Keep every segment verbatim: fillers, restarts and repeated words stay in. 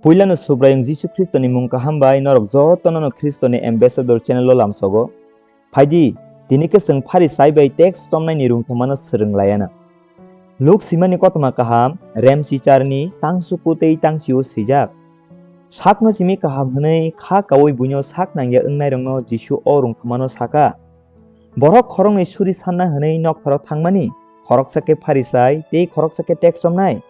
Puilano Subraiyung Jisu Khristoni mung kaham bai norok jotono no Khristoni Ambassador channel-o lamsogo. Phaidi, tini khe chwng Pharisai bai teks romnaini rwngthomano swrwng laiana. Luk simani kothoma kaham, remchicharni tangsuku tei tangsio swijak. Sakno simi kaham hwnwi kha kaui buino sak nangya wngnairokno Jisu o rwngthomano saka. Borok khoroknwi suri sanna hwnwi noktharo thangmani, khoroksa khe Pharisai tei khoroksa khe teks romnai.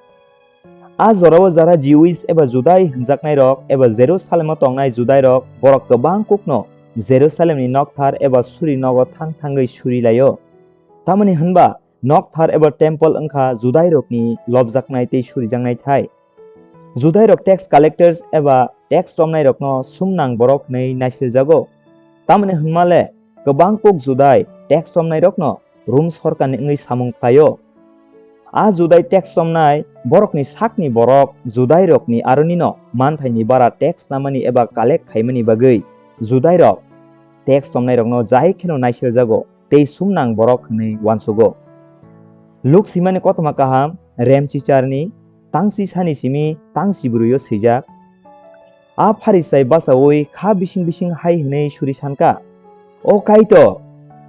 A jorao jara Jewish eba Judai hwnjaknairok eba Jerusalemo tongnai Judairok borok kwbang kukno Jerusalemni nokthar eba suri nogo thang thangwi suri laio. Tamoni hwnba nokthar eba temple wngkha Judairokni lobjaknai tei surijaknai thai. Judairok tax collectors eba tax romnairokno sumnang borok hwnwi naisiljago. Tamoni hwnma le kwbang kuk Judai tax romnairokno Rum sorkarni wngwi samung khlaio. A Judai tax romnai borokni sakni borok Judairokni aronino manthaini bara tax namani eba collect khaimani bagwi Judairok tax romnairokno jai kheno naisiljago tei sumnang borok hwnwi uansugo. Luk simani kothoma kaham, remchicharni tangsi sani simi tangsi bwrwio swijak. A Pharisai bachaui kha bising bising hai hwnwi suri sanka, "O Kaitor,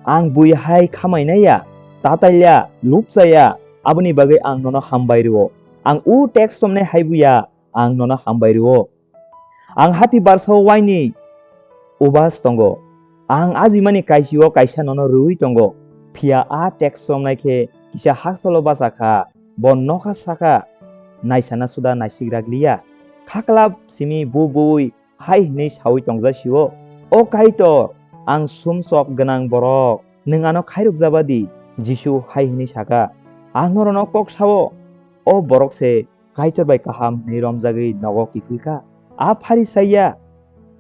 ang bui hai khamainai ya, tatai ya, lupcha ya, aboni bagwi ang nono hambai rwo. Ang u tax romnai hai buya, ang nono hambai rwo. Ang hati barsao waini ubas tongo. Ang ajimani kaisio kaisa nono rwui tongo. Phiya a tax romnai khe kisa haksalo bacha kha, bo nokha saka naisana suda naisigra liya. Khaklap simi bu bui hai hwnwi saui tongjasio, 'O Kaitor, ang sumsok gwnang borok, nwng ano khairokjaba di.' Jisu hai hwnwi saka, "Ang norokno kok sao, o borok se Kaitor bai kaham hwnwi romjagwi nogo kiphil kha. A Pharisai ya,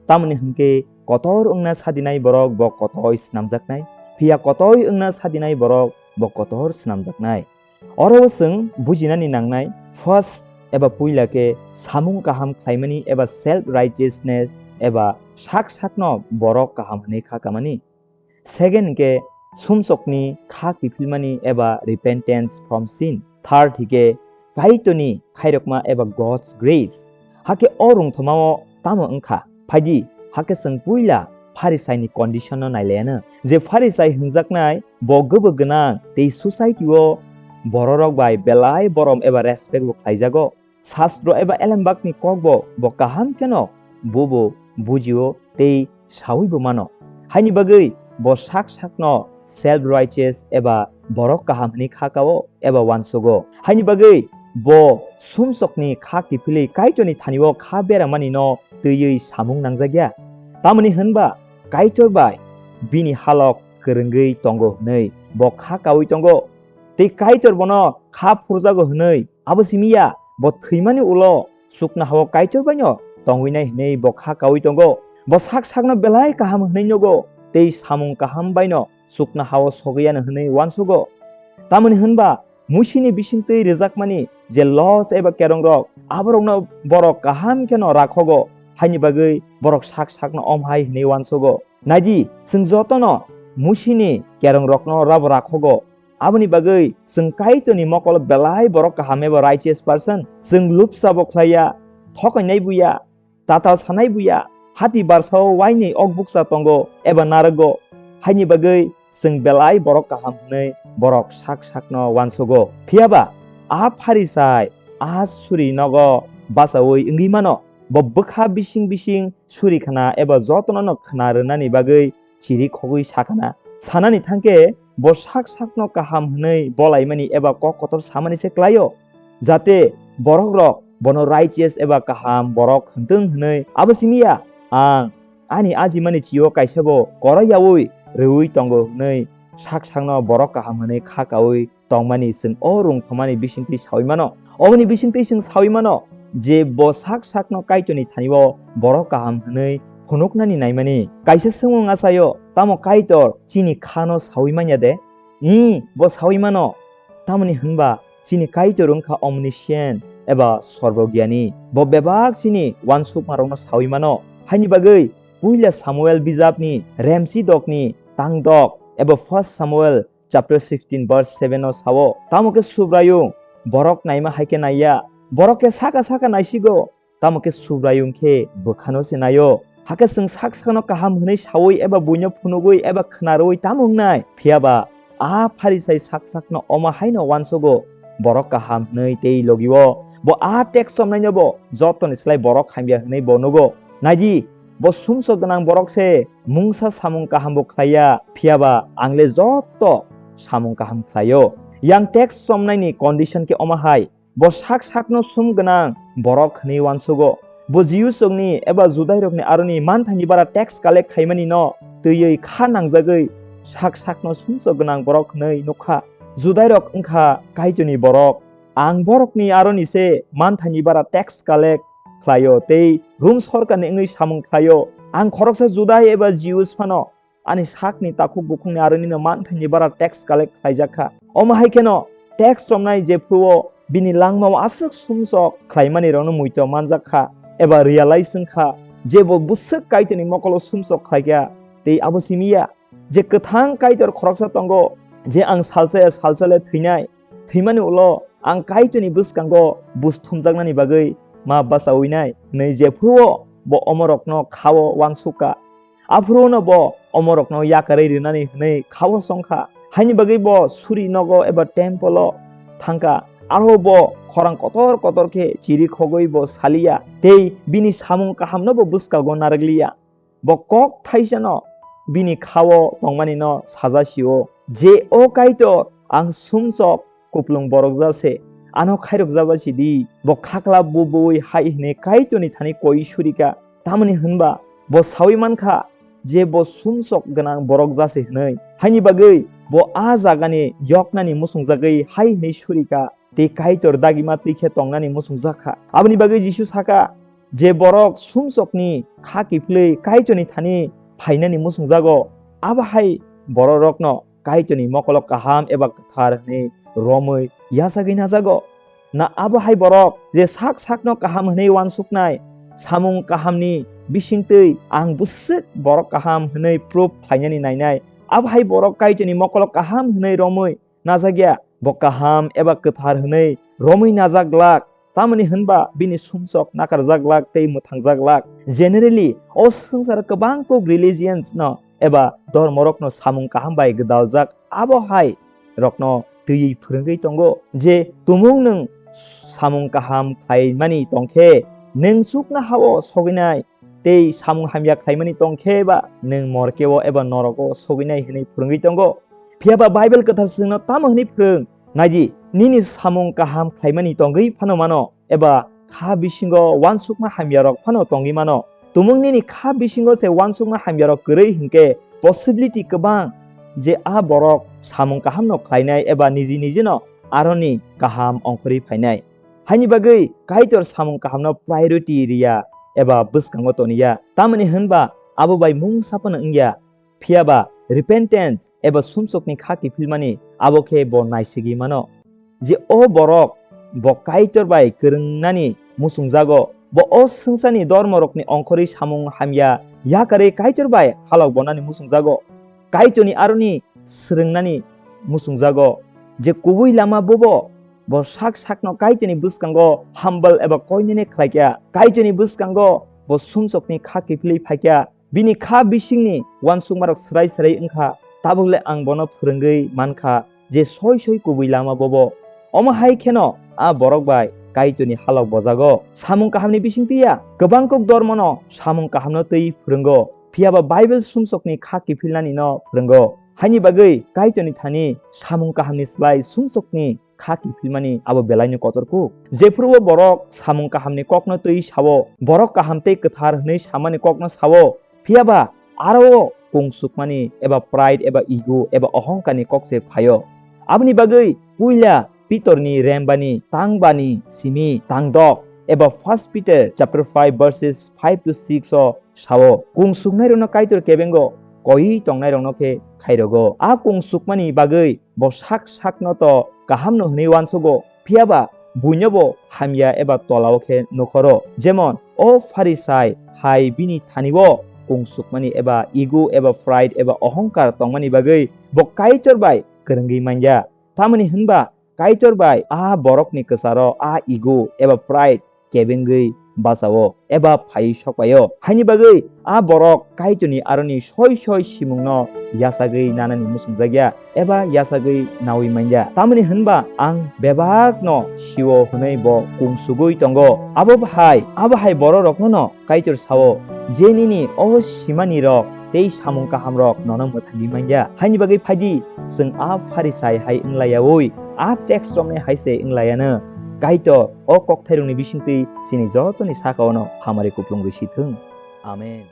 tamoni hwn khe kotor wngna sadinai borok bo kotoi snamjaknai, phiya kotoi wngna sadinai borok bo kotor snamjaknai." Oro o chwng bujinani nangnai, first eba puila khe samung kaham khlaimani eba self righteousness eba sak sakno borok kaham hwnwi kha kamani. Second hwnkhe sumsokni kha kiphilmani eba repentance from sin. Third hwnkhe Kaitorni khairokma eba God's grace. Hakhe o rwngthomao tamo wngkha? Phaidi, hakhe chwng puila Pharisaini condition no nailayano. Je Pharisai hwnjaknai bo gobo gwnang tei society o bororok bai belai borom eba respect bo khlaijago. Sastro eba elembakni kokbo bo kaham kheno bubo bujio tei saui bo mano. Haini bagwi bo sak sakno self righteous eba borok kaham hwnwi kha kao eba uansugo. Haini bagwi bo sumsokni kha kiphilwi Kaitorni thanio kha beramani no twiwi samung nangjakya. Tamoni hwnba Kaitor bai bini halok kwrwngwi tongo hwnwi bo kha kaui tongo. Tei Kaitor bono kha phurjago hwnwi abo simi ya, bo thwimani ulo chuknohao Kaitor baino tongwinai hwnwi bo kha kaui tongo. Bo sak sakno belai kaham hwnwi nugo tei samung kaham baino chuknohao sogwi yano hwnwi uansugo. Tamoni hwnba Musini bisingtwi rwjakmani je laws eba kerongrok, aborokno borok kaham kheno rakhogo, haini bagwi borok sak sakno om hai hwnwi uansugo. Naidi, chwng jotono Musini kerongrokno rabo rakhogo, aboni bagwi chwng Kaitorni mokolo belai borok kaham eba righteous person. Chwng lupsa bo khlaiya, thokainai buya, tatal sanai buya, hati barsao waini ok bukcha tongo eba narwgo, haini bagwi chwng belai borok kaham hwnwi borok sak sakno uansugo. Phiyaba a Pharisai a suri nogo bachaui wngwi mano, bo bwkha bising bising suri khna eba jotono no khna rwnani bagwi chiri khogwi sakana. Sanani thangkhe bo sak sakno kaham hwnwi bolaimani eba kok kotor samani se klaio, jate borokrok bono righteous eba kaham borok hwntwng hwnwi. Abo simi ya, ang ani ajimani chio kaisabo koroi yaui rwui tongo hwnwi sak sakno borok kaham hwnwi kha kaui tongmani chwng o rwngthomani bisingtwi saui mano. Oboni bisingtwi chwng saui mano je bo sak sakno Kaitorni thanio borok kaham hwnwi phunuknani naimani. Kaisa swngmung achaio, tamo Kaitor chini khano saui manya de? Ee, bo saui mano. Tamoni hwnba chini Kaitor wngkha omniscient eba sorbogyani. Bo bebak chini uansukmarokno saui mano. Haini bagwi puila Samuel bijapni remchi dokni tangdok eba first Samuel chapter sixteen verse seven o sao, tamo khe Subraiyung borok naima hai khe naiya, borok khe saka saka naisigo, tamo khe Subraiyung khe bwkhano se naio. Hakhe chwng sak sakno kaham hwnwi saui eba buino phunugui eba khna rwui tamo wngnai? Phiya ba a Pharisai sak sakno omo haino uansugo, borok kaham hwnwi tei logio bo a teks chomnaino bo jotoni slai borok hamya hwnwi bo nugo. Naidi, bo sumsok gwnang borok se mungsa samung kaham bo khlaiya, phiya ba ang le joto samung kaham khlaio. Yang teks chomnaini condition khe omo hai, bo sak sakno sum gwnang borok hwnwi uansugo. Bo Jiusrokni eba Judairokni aroni manthaini bara teks collect khaimani no twiwi kha nangjagwi sak sakno sumsok gwnang borok hwnwi nukha. Judairok wngkha Kaitorni borok. Ang borokni aroni se manthaini bara teks collect khlaio tei Rum sorkarni wngwi samung khlaio. Ang khoroksa Judai eba Jews phano ani sakni takhuk bukhukni aroni no manthaini bara teks collect khlaijak kha. Omo hai kheno teks romnai jephruo bini langmao aswk sumsok khlaimani rokno muito manjak kha eba realize wng kha je bo bwswk Kaitorni mokolo sumsok khlaikha tei abo simi ya je kwthang Kaitor khoroksa tongo je ang salsa ya salsa le thwinai, thwimani ulo ang Kaitorni bwskango bus thumjaknani bagwi ma bachawinai hwnwi jephruo bo omorokno khao uansukha. Aphuru'-no bo omorokno yakarwi rwnani hwnwi khao chongkha. Haini bagwi bo suri nogo eba tempolo thangkha. Aro bo khorang kotor kotor khe chiri khogwi bo saliya tei bini samung kahamno bo bwskango narwkliya. Bo kok thaisano bini khao tongmanino saja sio je, "O Kaitor, ang sumsok kuplung borok ja se, ano khairok jaba si di." Bo khakla bubuwi hai hwnwi Kaitorni thani koi surika. Tamoni hwnba bo sawi mankha je bo sumsok gwnang borok ja se hwnwi. Haini bagwi bo a jagani yoknani muchungjagwi hai hwnwi surika tei Kaitor dagima twi khe tongnani muchungjak kha. Aboni bagwi Jisu saka je borok sumsokni kha kiphilwi Kaitorni thani phainani muchungjago, abo hai bororokno Kaitorni mokolo kaham eba kwthar hwnwi romwi yachagwi najago. Na abo hai borok je sak sakno kaham hwnwi uansuknai, samung kahamni bisingtwi ang bwswk borok kaham hwnwi proof khlainani nainai, abo hai borok Kaitorni mokolo kaham hwnwi romwi najak ya, bo kaham eba kwthar hwnwi romwi najak glak, tamoni hwnba bini sumsok nakarjak glak tei mwthangjak glak. Generally, o swngcharo kwbang kuk religions no eba dhormorokno samung kaham bai gwdaljak, abo hai rokno twiwi phwrwngwi tongo je, tumung nwng samung kaham khlaimani tongkhe, nwng chuknoha-o sogwinai tei samung hamya khlaimani tongkhe ba nwng morkeo eba norogo sogwinai hwnwi phwrwngwi tongo. Phiya ba Bible Kwthar chwngno tamo hwnwi phwrwng? Naidi, nini samung kaham khlaimani tongwi phano mano, eba kha bisingo uansukma hamyarok phano tongwi mano. Tumung nini kha bisingo se uansukma hamyarok kwrwi hwnkhe possibility kwbang je a borok samung kahamno khlainai eba niji nijino aroni kaham ongkhorwi phainai. Haini bagwi Kaitor samung kahamno priority riya eba bwskango toniya. Tamoni hwnba abo bai mungsa phano wngya. Phiya ba repentance eba sumsokni kha kiphilmani abo khe bo naisigwi mano. Je o borok bo Kaitor bai kwrwngnani muchungjago, bo o swngcharni dormorokni ongkhorwi samung hamya yakarwi Kaitor bai halok bonani muchungjago. Kaitorni aroni swrwngnani muchungjago. Je kubui lama bobo, bo sak sakno Kaitorni bwskango humble eba koinene khlaikha. Kaitorni bwskango bo sumsokni kha kiphilwi phaikha. Bini kha bisingni uansukmarok swrai swrai wngkha, tabukle ang bono phwrwngwi mankha je soi soi kubui lama bobo. Omo hai kheno a borok bai Kaitorni halok bojago. Samung kahamni bisingtwi ya kwbang kuk dormono samung kahamno twi phwrwngo, phiya ba Bible sumsokni kha kiphilnanino phwrwngo. Haini bagwi Kaitorni thani samung kahamni slai sumsokni kha kiphilmani abo belaino kotor kuk. Jephuru o borok samung kahamni kokno twi sao, borok kaham tei kwthar hwnwi samani kokno sao, phiya ba aro o kung sukmani eba pride eba ego eba ohongkarni kok se phaio. Aboni bagwi puila Pitorni rembani tangbani simi tangdok eba First Peter chapter five verses five to six o sao, kung suknairokno Kaitor kebengo, koiwi tongnairokno khe khairogo. A kung sukmani bagwi bo sak sakno to kahamno hwnwi uansugo, phiya ba buino bo hamya eba tolao khe nukhoro. Jemon o Pharisai hai bini thani-o kung sukmani eba ego eba pride eba ohongkar tongmani bagwi bo Kaitor bai kwrwngwi manya. Tamoni hwnba Kaitor bai a borokni kwcharo a ego eba pride kebengwi bachao eba phaiwi sokpaio. Haini bagwi a borok Kaitorni aroni soi soi simungno yachagwi nanani muchungjakya eba yachagwi naui manya. Tamoni hwnba ang bebakno sio hwnwi bo kungsugwi tongo. Abo bahai, abo hai bororokno Kaitor sao, je nini o simanirok tei samung kahamrok nono mwthangwi manya. Haini bagwi phaidi, chwng a Pharisai hai wnglayaui, a text rokni hai se wnglayano. Kaitor o kokthairokni bisingtwi chini jotoni saka-ono hamari kuplung rwsithwng. Amen.